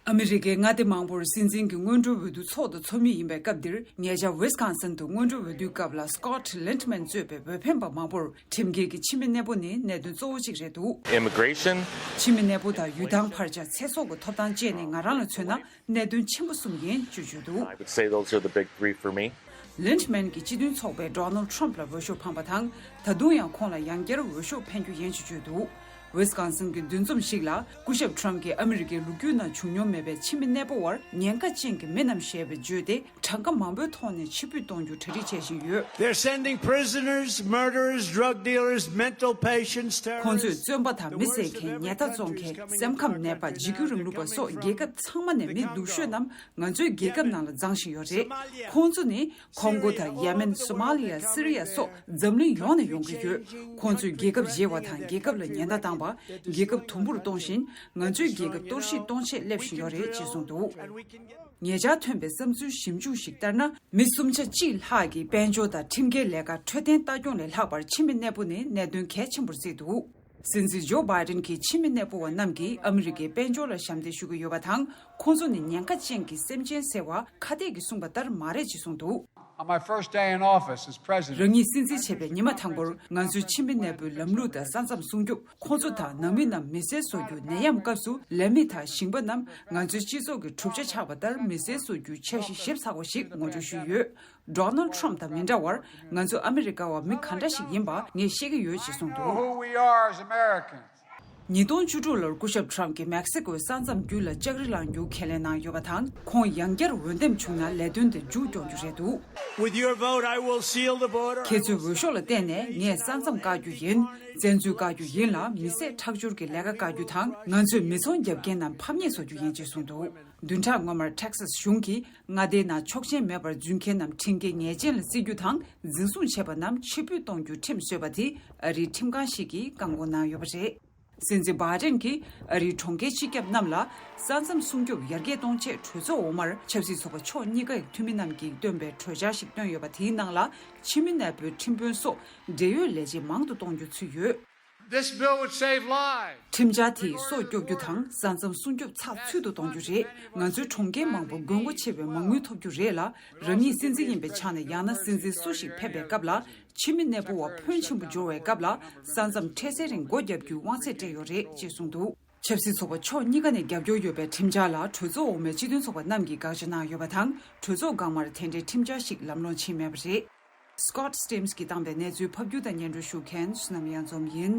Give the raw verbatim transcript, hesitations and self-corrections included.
ཨ་མི་རི་ཀའི་མངའ་སྡེ་མང་པོར་སྲིད་འཛིན་གྱི་སྔོན་འགྲོའི་འོས་བསྡུ་ཚོགས་དང་ཚོགས་མུས་ཡིན་པའི་སྐབས་འདིར། ཉེ་ཆར་ཝི་སི་ཀོན་སིན་དུ་སྔོན་འགྲོའི་འོས་བསྡུའི་སྐབས་ལ་སྐོཊ་ལིན་ཌི་མན་གཙོས་པའི་འོས་འཕེན་པ་མང་པོར་ཁྲིམས་འགལ་གྱི་ཕྱི་མི་གནས་སྤོ་ནི་གནད་དོན་གཙོ་བོ་གཅིག་རེད་འདུག Immigration. ཕྱི་མི་གནས་སྤོ་དང་ཡུལ་ཐང་ཕར་ཆགས་ཚེ་སྲོག་གི་ཐོབ་ཐང་བཅས་ནི་ང་རང་ལ་མཚོན་ན་གནད་དོན་ཆེན་པོ་གསུམ་ཡིན་ཅེས་བརྗོད་འདུག I would say those are the big three for me. ལིན་ཌི་མན་གྱིས་སྤྱི་མཐུན་ཚོགས་པས་ཌོ་ནལ་ཌི་ཊརམ་ཕ་ལ་འོས་ཤོག་འཕངས་པ་དང་། ད་དུང་ཡང་ཁོང་ལ་ཡང་བསྐྱར་འོས་ཤོག་འཕེན་རྒྱུ་ཡིན་ཅེས་བརྗོད་འདུག་ཝི་སི་ཀོན་སིན་གྱི་འདུ་འཛོམས་ཤིག་ལ་སྐུ་ཞབས་ཊརམ་ཕ་གྱིས་ཨ་མི་རི་ཀའི་ལོ་རྒྱུས་ནང་བྱུང་མྱོང་མེད་པའི་ཕྱི་མི་གནས་སྤོ་བར་ཉེན་ཁ་ཅན་གྱི་མི་རྣམས་ཞེས་པ་བརྗོད་དེ། གྲངས་ཀ་མང་པོའི་ཐོག་ནས་ཕྱིར་འབུད་གཏོང་རྒྱུར་གྲ་སྒྲིག་བྱེད་བཞིན་ཡོད། They're sending prisoners, murderers, drug dealers, mental patients, terrorists. ཁོང་ཚོས་བཙོན་པ་དང་མི་བསད་མཁན། ཉལ་ཐ་བཙོང་མཁན། སེམས་ཁམས་ནད་པ། འཇིགས་སྐུལ་རིང་ལུགས་པ་སོགས་རྒྱལ་ཁབ་ཚང་མ་ནས་མི་སྡུག་ཤོས་རྣམས་ང་ཚོའི་རྒྱལ་ཁབ་ནང་ལ་བརྫངས་བཞིན་ཡོད་རེད། ཁོང་ཚོ་ནི་ཁོང་གོ་དང་ཡེ་མེན། སོ་མ་ལི་ཡ། སི་རི་ཡ་སོགས་འཛམ་གླིང་ཡོངས་ནས་ཡོང་གི་ཡོད། ཁོང་ཚོས་རྒྱལ་ཁབ་བརྗེ་བ་དང་རྒྱལ་ཁབ་ལ་ཉེན་བརྡ་བཏང་པ། རྒྱལ་ཁབ་དུམ་བུར་གཏོང་བཞིན་ང་ཚོའི་རྒྱལ་ཁབ་གཏོར་བཤིག་གཏོང་ཆེད་སླེབས་བཞིན་ཡོད་རེད་ཅེས་གསུངས་འདུག་ཉེ་ཆར་ཐོན་པའི་བསམ་ཚུལ་ཞིབ་འཇུག་ཞིག་ལྟར་ན། མི་སུམ་ཆ་གཅིག་ལྷག་གིས་དཔལ་འབྱོར་དང་ཁྲིམས་འགལ་ལས་ཀ་འཕྲོད་བསྟེན་ལྟ་སྐྱོང་ལས་ལྷག་པར་ཕྱི་མི་གནས་སྤོ་ནི་གནད་དོན་གལ་ཆེན་པོར་བརྩིས་འདུག་སྲིད་འཛིན་ཇོ་བྷའི་ཌེན་གྱིས་ཕྱི་མི་གནས་སྤོ་བ་རྣམས་ཀྱིས་ཨ་མི་རི་ཀའི་དཔལ་འབྱོར་ལ་ཞབས་འདེགས་ཞུ་གི་ཡོད་པ་དང་། ཁོང་ཚོ་ནི་ཉེན་ཁ་ཅན་གྱི་སེམས་ཅན་ཟེར་བ་ཁ་གཏད་ཀྱིས་གསུངས་པ་ལྟར་མ་རེད་ཅེས་གསུངས་འདུག On my first day in office as president, རང་ཉིད་སྲིད་འཛིན་བྱས་པའི་ཉི་མ་དང་པོར་ང་ཚོས་ཕྱི་མི་གནས་སྤོའི་ལམ་ལུགས་དང་ས་མཚམས་སྲུང་སྐྱོབ། ཁོང་ཚོ་དང་ནང་མི་རྣམས་མི་སེར་བཟོ་རྒྱུ། ནད་ཡམས་སྐབས་སུ་ལས་མི་དང་ཞིང་པ་རྣམས་ང་ཚོའི་སྤྱི་ཚོགས་ཀྱི་གྲུབ་ཆ་ཆགས་པ་ལྟར་མི་སེར་བཟོ་རྒྱུའི་འཆར་གཞི་ཞིབ་ཚགས་པ་ཞིག་ངོ་སྤྲོད་ཞུས་ཡོད། ཌོ་ནལ་ཌི་ཊརམ་ཕ་དང་མི་འདྲ་བར་ང་ཚོ་ཨ་མི་རི་ཀ་བ་མི་ག་འདྲ་ཞིག་ཡིན་པ་ངས་ཤེས་ཀྱི་ཡོད་ཅེས་གསུངས་འདུག Who we are as Americans. ཉིས་སྟོང་བཅུ་དྲུག་ལོར་སྐུ་ཞབས་ཊརམ་ཕ་གྱིས་མེག་སི་ཀོའི་ས་མཚམས་བརྒྱུད་ལ་ལྕགས་རི་བསླང་རྒྱུ་ཁས་ལེན་གནང་ཡོད་པ་དང་། ཁོང་ཡང་བསྐྱར་འོས་འདེམས་བྱུང་ན་ལས་དོན་དེ་མཇུག་སྐྱོང་རྒྱུ་རེད་འདུག With your vote, I will seal the border. ཁྱེད་ཚོའི་འོས་ཤོག་ལ་བརྟེན་ནས་ངས་ས་མཚམས་བཀག་རྒྱུ་ཡིན། བཙན་འཛུལ་བཀག་རྒྱུ་ཡིན་ལ། མི་བསད་ཁྲག་སྦྱོར་གྱི་ལས་ཀ་བཀག་རྒྱུ་དང་། ང་ཚོས་མི་ཚོང་རྒྱབ་མཁན་རྣམས་ཕམ་ཉེས་བཟོ་རྒྱུ་ཡིན་ཅེས་གསུངས་འདུག་བདུན་ཕྲག་སྔོན་མར་ཊེག་སཱས་གཞུང་གིས་མངའ་སྡེའི་ནང་ཆོག་མཆན་མེད་པར་འཛུལ་མཁན་རྣམས་ཁྲིམས་འགལ་ཉེས་ཅན་ལ་བརྩི་རྒྱུ་དང་། འཛིན་བཟུང་བྱས་པ་རྣམས་ཕྱིར་འབུད་གཏོང་རྒྱུའི་ཁྲིམས་བཟོས་པ་དེ་ཨ་རིའི་ཁྲིམས་ཁང་ཞིག་གིས་བཀག་འགོག་གནང་ཡོད་པ་རེད། སྲིད་འཛིན་བྷའི་ཌེན་གྱིས་ཨ་རིའི་གྲོང་ཁྱེར་སྤྱི་ཁྱབ་རྣམས་ལ་ས་མཚམས་སྲུང་སྐྱོབ་ཡར་རྒྱས་གཏོང་ཆེད་གྲོས་ཚོགས་འོག་མར་ཆབ་སྲིད་ཚོགས་པ་ཕྱོགས་གཉིས་ཀའི་འཐུས་མི་རྣམས་ཀྱིས་བཏོན་པའི་གྲོས་འཆར་ཞིག་བཏོན་ཡོད་པ། དེའི་ནང་ལ་ཕྱི་མི་གནས་སྤོའི་ཁྲིམས་དཔོན་སོགས་འབྲེལ་ཡོད་ལས་བྱེད་མང་དུ་གཏོང་རྒྱུ་ཚུད་ཡོད། This bill would save lives. ཁྲིམས་འཆར་དེས་སྲོག་སྐྱོབ་རྒྱུ་དང་ས་མཚམས་སྲུང་སྐྱོབ་ཚགས་ཚུད་དུ་གཏོང་རྒྱུ་རེད། ང་ཚོའི་གྲོང་ཁྱེར་མང་པོ་དགོས་མཁོ་ཆེ་བའི་མ་དངུལ་ཐོབ་རྒྱུ་རེད་ལ། རང་ཉིད་སྲིད་འཛིན་ཡིན་པའི་ཆ་ནས་ཡང་ན་སྲིད་འཛིན་སུ་ཞིག་ཕེབས་པའི་སྐབས་ལ། ཕྱི་མི་གནས་སྤོ་བ་ཕོན་ཆེན་པོ་འབྱོར་བའི་སྐབས་ལ་ས་མཚམས་འཕྲལ་སེལ་རིང་སྒོ་བརྒྱབ་རྒྱུའི་དབང་ཚད་སྤྲད་ཡོད་རེད་ཅེས་གསུངས་འདུག་ཆབ་སྲིད་ཚོགས་པ་ཕྱོགས་གཉིས་ཀ་ནས་རྒྱབ་སྐྱོར་ཡོད་པའི་ཁྲིམས་འཆར་ལ་གྲོས་ཚོགས་འོག་མའི་སྤྱི་མཐུན་ཚོགས་པ་རྣམས་ཀྱིས་དགག་བྱ་གནང་ཡོད་པ་དང་། གྲོས་ཚོགས་འགག་མར་དེ་འབྲེལ་ཁྲིམས་འཆར་ཞིག་ལམ་ལྷོང་ཕྱིན་མེད་པ་རེད། Scott Stearns གྱིས་བཏང་པའི་གནས་ཚུལ་ཕབ་སྒྱུར་དང་སྙན་སྒྲོན་ཞུ་མཁན་བསོད་ནམས་གཡང་འཛོམས་ཡིན།